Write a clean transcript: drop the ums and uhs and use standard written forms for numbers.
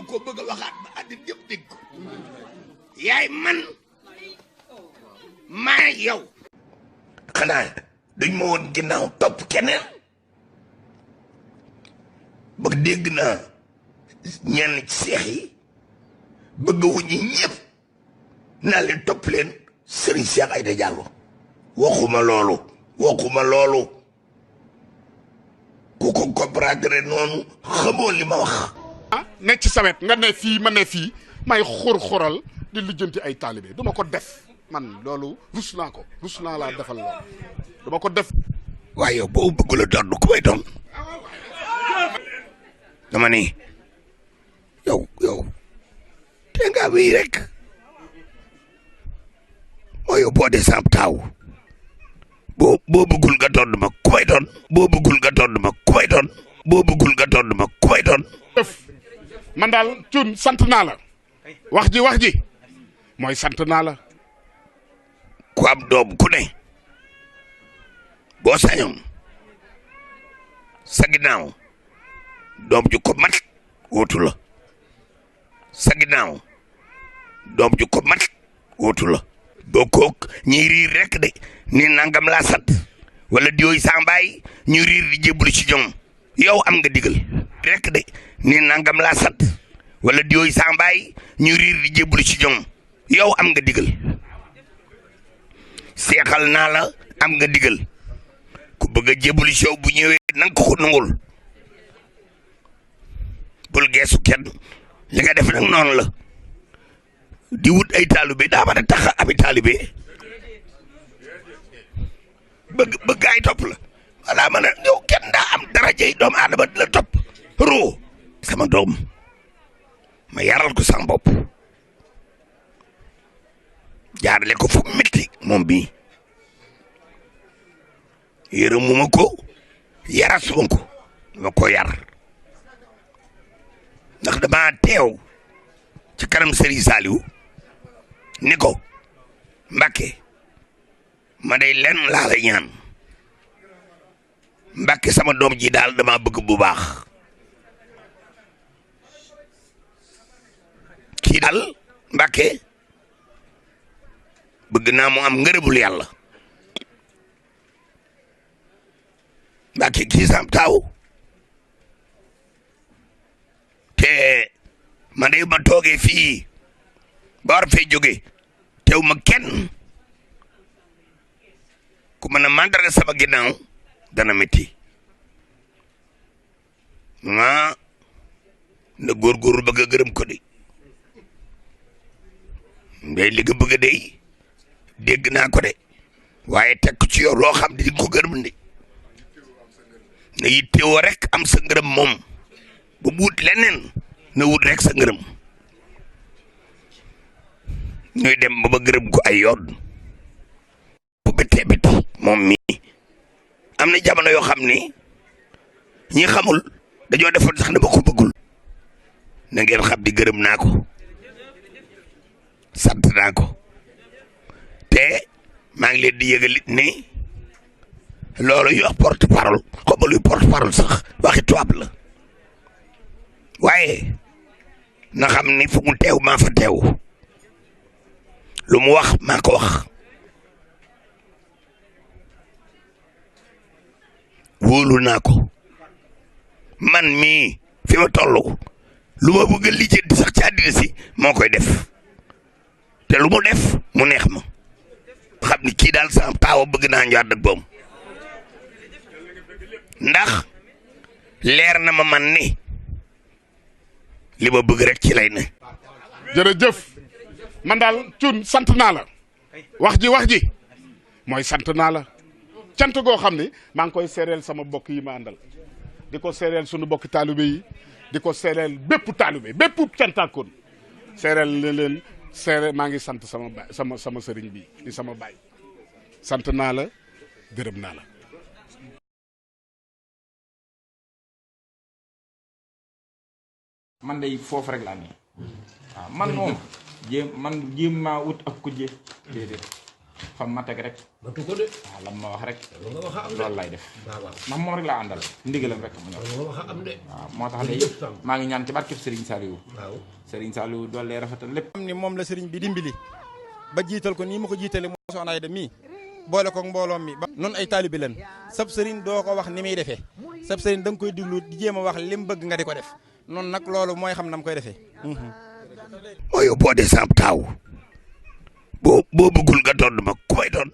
dama ko bëgg a waxaat ba àddina yëpp dégg ko yaay man maa yow xanaa dañ ma woon ginnaaw topp keneen ba dégg naa ñenn ci seex yi bëgg wuñu ñëpp naa leen topp leen Serigne Cheikh Aïda Diallo waxuma loolu ku ko comprendre noonu xamoo li ma wax. ne ci sawet nga ne fii ma ne fii may xur-xural di lijjanti ay taalibe duma ko def man loolu rus naa laa defal loolu duma ko def. waaye yow boo bëgg la doon ku may doon dama ni yow te nga wéy rek mooy yow boo dee sam taaw boo bëggul nga doon ma ku may doon boo bëggul nga doon ma ku may doon boo bëggul nga doon ma ku may doon. man daal Thioune sant naa la wax ji mooy sant naa la. ku am doom ku ne boo sañoon sa ginnaaw doom ju ko mat wóotu la sa ginnaaw doom ju ko mat wóotu la boo kook ñuy riir rek de ni nangam laa sant wala di yooyu sa mbaay ñu riir di jébbalu ci ñoom yow am nga digal rek de ni nangam laa sant wala di yooyu sa mbaay ñu riir di jébbalu ci ñoom yow am nga digal seexal naa la am nga digal ku bëgg a jébbalu ci yow bu ñëwee nanga ko nangul bul geesu kenn li nga def nag noonu la di wut ay taalibe daa mën a tax a ami taalibe bëgg ay topp la wala man a yow kenn daa am darajey doomu aadama di la topp roo sama doom ma yaral ko sama bopp jaarale ko fu métti moom bii yërëmuma ko yarasuma ko ma ko yar ndax dama teew ci kanam Serigne Saliou ni ko Mbàkke ma day lenn laa la ñaan Mbàkke sama doom ji daal dama bëgg bu baax kii daal Mbàkke bëgg naa mu am ngërëbul yàlla Mbàkke kii sam taaw te man de ma toogee fii ba war fee jóge teew ma kenn ku mën a mandarga sama ginnaaw dana métti na góorgóorlu bëgg a gërëm ko de ndey li nga bëgg a dey dégg naa ko de waaye teg ko ci yow loo xam di ko gërëm de na yittewoo rek am sa ngërëm moom bu wut leneen na wut rek sa ngërëm ñuy dem ba gërëm ko ay yoon bu béttee bétti moom mii am na jamono yoo xam ni ñi xamul dañoo defoon sax ne ba ko bëggul na ngeen xam di gërëm naa ko sant naa ko te maa ngi leen di yëgalit ni loolu yu wax porte parole comme luy porte parole sax waxi tubaab la waaye na xam ni fu mu teew maa fa teew lu mu wax maa ko wax wóolu naa ko man mii fi ma toll lu ma bëgg a lijjanti sax ci àddina si moo koy def te lu mu def mu neex ma xam ni kii daal sama taawa bëgg naa ñu ànd ak boom ndax leer na ma man ni li ma bëgg rek ci lay ne. jërëjëf man daal Thioune sant naa la wax ji mooy sant naa la cant goo xam ne maa ngi koy seereel sama mbokk yi ma àndal di ko seereel sunu mbokki taalibe yi di ko seereel bépp taalibe bépp cantaakoon seereel leen seere maa ngi sant sama baay sama sëriñ bi di sama baay sant naa la gërëm naa la. man day foofu rek laa nii waaw man moom jéem maa wut ak ku jéem déedéet fam ma teg rek matu ko de waaw lam ma wax rek loolu nga wax a am de loolu lay def waaw waaw ndax moom rek laa àndal ndigalam rek mu ñor loolu nga wax a am de waaw moo tax day maa ngi ñaan ci barkeb Serigne Saliou waaw Serigne Saliou doole rafetal lépp xam ni moom la sëriñ bi dimbali ba jiital ko nii ma ko jiitale moo soxna Ayda mii boole ko mbooloom mi ba noonu ay taalibi leen sab sëriñ doo ko wax ni muy defee sab sëriñ da nga koy diglu di jéem a wax lim bëgg nga di ko def noonu nag loolu mooy xam nam koy defee mooy yow boo dee sam taaw boo bëggul nga doon ma ku may doon